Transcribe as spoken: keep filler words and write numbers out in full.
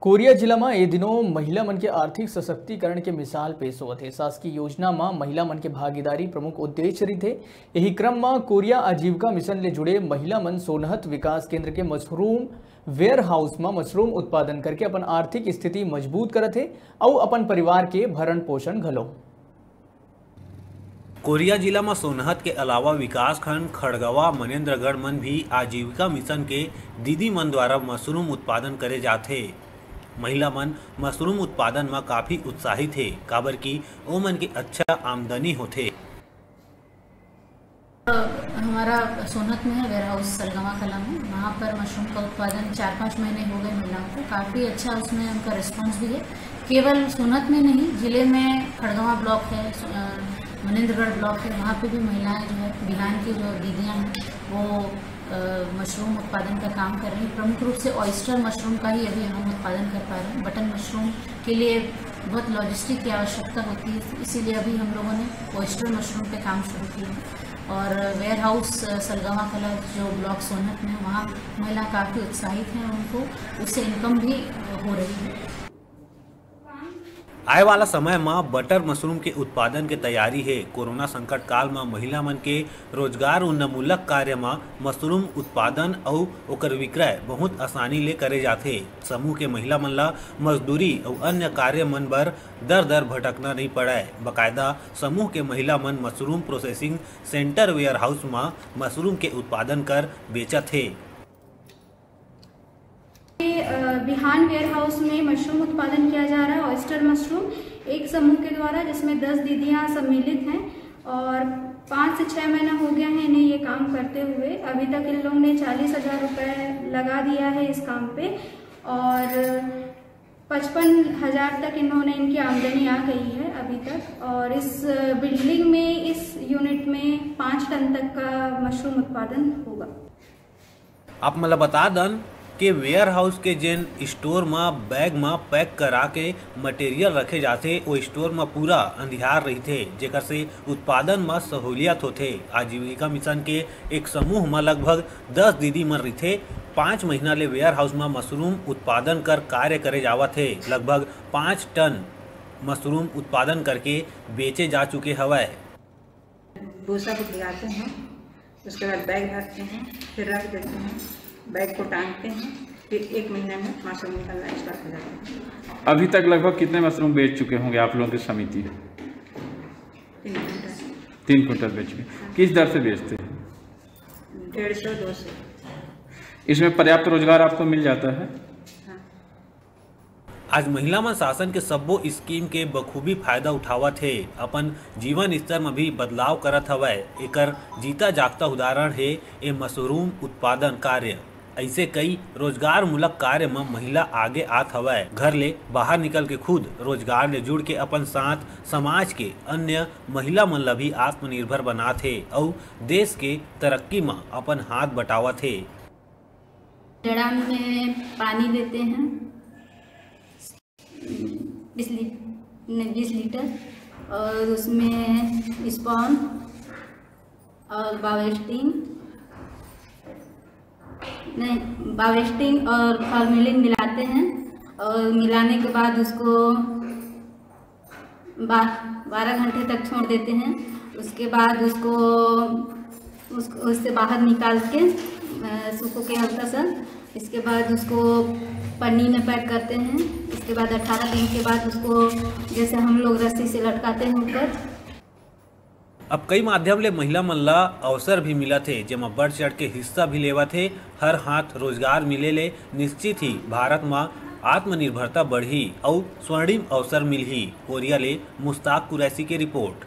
कोरिया जिला म ए दिनों महिला मन के आर्थिक सशक्तिकरण के मिसाल पेश होवत हे। शासकीय योजना म महिला मन के भागीदारी प्रमुख उद्देश्य रहिथे। यही क्रम म कोरिया आजीविका मिशन ले जुड़े महिला मन सोनहत विकास केंद्र के मशरूम वेयर हाउस म मशरूम उत्पादन करके अपन आर्थिक स्थिति मजबूत करत हे अउ अपन परिवार के भरण पोषण घलो। कोरिया जिला म सोनहत के अलावा विकासखंड खड़गवा, मनेंद्रगढ़ मन भी आजीविका मिशन के दीदी मन द्वारा मशरूम उत्पादन करे जाथे। महिला मन मशरूम उत्पादन म काफी उत्साहित हे, काबर कि ओमन के अच्छा आमदनी होथे। हमारा सोनहत में है वेयर हाउस सलगावा कला में, वहाँ पर मशरूम का उत्पादन चार पाँच महीने हो गए महिलाओं को, काफ़ी अच्छा उसमें उनका रिस्पॉन्स भी है। केवल सोनहत में नहीं, जिले में खड़गवा ब्लॉक है, सो- अ, मनेंद्रगढ़ ब्लॉक है, वहाँ पे भी महिलाएं जो है, बिहान की जो दीदियाँ हैं, वो अ, मशरूम उत्पादन का काम कर रही हैं। प्रमुख रूप से ऑयस्टर मशरूम का ही अभी हम उत्पादन कर पा रहे हैं। बटन मशरूम के लिए बहुत लॉजिस्टिक की आवश्यकता होती है, इसीलिए अभी हम लोगों ने ऑयस्टर मशरूम पे काम शुरू किया है। और वेयर हाउस, अ, सलगावा कला, जो ब्लॉक सोनहत में है, वहाँ महिला काफ़ी उत्साहित हैं, उनको उससे इनकम भी, अ, हो रही है। आए वाला समय म बटर मशरूम के उत्पादन के तैयारी हे। कोरोना संकट काल म महिला मन के रोजगार उन्नयनमूलक कार्य म मशरूम उत्पादन अउ ओकर विक्रय बहुत आसानी ले करे जाथे। समूह के महिला मन ल मजदूरी अउ अन्य कार्य मन बर दर-दर भटकना नइ पड़य। बकायदा समूह के महिला मन mushroom processing centre warehouse म मशरूम के उत्पादन कर बेचत हे। ये, अ, बिहान वेयर हाउस में मशरूम उत्पादन किया जा रहा है, ऑयस्टर मशरूम, एक समूह के द्वारा, जिसमें दस दीदियाँ सम्मिलित हैं और पाँच से छः महीना हो गया है इन्हें ये काम करते हुए। अभी तक इन लोगों ने चालीस हज़ार रुपये लगा दिया है इस काम पे और पचपन हज़ार तक इन्होंने, इनकी आमदनी आ गई है अभी तक। और इस बिल्डिंग में, इस यूनिट में पाँच टन तक का मशरूम उत्पादन होगा। आप मन ल बता दन के वेयर हाउस के जेन स्टोर म बैग म पैक करा के मटेरियल रखे जाथे, ओ स्टोर म पूरा अंधियार रहिथे, जेकर से उत्पादन म सहूलियत होथे। आजीविका मिशन के एक समूह म लगभग दस दीदी मन रहिथे। पाँच महीना ले वेयर हाउस म मशरूम उत्पादन कर कार्य करे जावत हे। लगभग पाँच टन मशरूम उत्पादन करके बेचे जा चुके हवय। भूसा को भिगाते हैं, उसके बाद बैग भरते हैं, फिर रख देते हैं, बैग को टांगते हैं, फिर एक महीने में मशरूम निकलना स्टार्ट हो जाता है। अभी तक लगभग कितने मशरूम बेच चुके होंगे आप लोगों की समिति? तीन कुंटल। तीन कुंटल बेच चुके। किस दर से बेचते हैं? डेढ़ सौ, दो सौ। इसमें पर्याप्त रोजगार आपको मिल जाता है? हाँ। आज महिला मन शासन के सब्बो स्कीम के बखूबी फायदा उठावत हे, अपन जीवन स्तर म भी बदलाव करत हवय। एकर जीता जागता उदाहरण हे ए मशरूम उत्पादन कार्य। अइसे कई रोजगार मूलक कार्य म महिला आगे आत हवय। घर ले बाहर निकल के खुद रोजगार ले जुड़ के अपन साथ समाज के अन्य महिला मन ल भी आत्मनिर्भर बनात हे अउ देश के तरक्की म अपन हाथ बटावत हे। ड्रम में पानी लेते हैं, बीस ली-, नहीं, बीस लीटर, और उसमें स्पॉन और बावेस्टिन, नहीं, बावेस्टिन और फॉर्मेलिन मिलाते हैं और मिलाने के बाद उसको बा-, बारह घंटे तक छोड़ देते हैं। उसके बाद उसको, उसको, उससे बाहर निकाल के, अ, सूखो के हल्का सा, इसके बाद उसको पन्नी में पैक करते हैं। इसके बाद अठारह दिन के बाद उसको, जैसे हम लोग रस्सी से लटकाते हैं ऊपर। अब कई माध्यम ले महिला मन ला अवसर भी मिलत हे, जेमा बढ़ चढ़ के हिस्सा भी लेवत हे। हर हाथ रोजगार मिले ले निश्चित ही भारत म आत्मनिर्भरता बढ़ही अउ स्वर्णिम अवसर मिलही। कोरिया ले मुस्ताक कुरैशी के रिपोर्ट।